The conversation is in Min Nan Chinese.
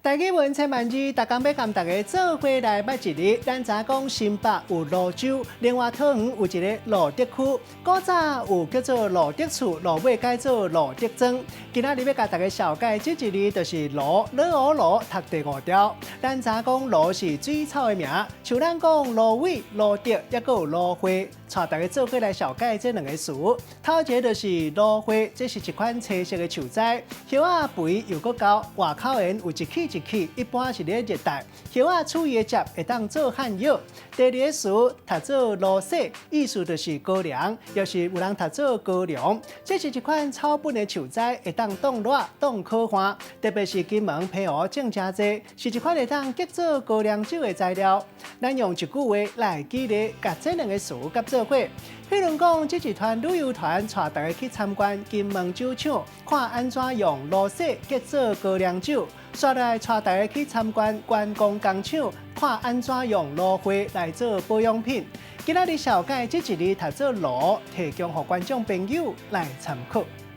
台語文千萬字，逐工欲共大家做伙來捌一字。咱知影講新北有蘆洲，另外桃園有一个蘆竹區，古早有叫做蘆竹厝，落尾改做蘆竹莊。今仔日欲共大家紹介這一字，就是蘆，蘆蚵蘆，讀第五調。咱知影講蘆是水草的名，像咱講蘆葦、蘆竹，抑閣有蘆花，帶大家做伙來紹介這兩个詞。頭一个就是蘆花，這是一款青色的樹栽，葉仔肥又閣厚，外口緣有一齒一齒，一般是咧熱帶。葉仔取伊的汁會當做漢藥。第二个詞讀做蘆糞，意思就是高粱，抑是有人讀做高粱。這是一款草本的樹栽，會當擋熱、擋苦旱，特別是金門澎湖種誠濟，是一款會當結做高粱酒的材料。咱用一句話來舉例，共這兩个詞結做伙。彼如講，這一團旅遊團帶大家去參觀金門酒廠，看按怎用蘆糞結做高粱酒；煞來帶大家去參觀觀光工廠，看按怎用蘆花來做保養品。今仔日紹介這一字讀做蘆，提供予觀眾朋友來參考。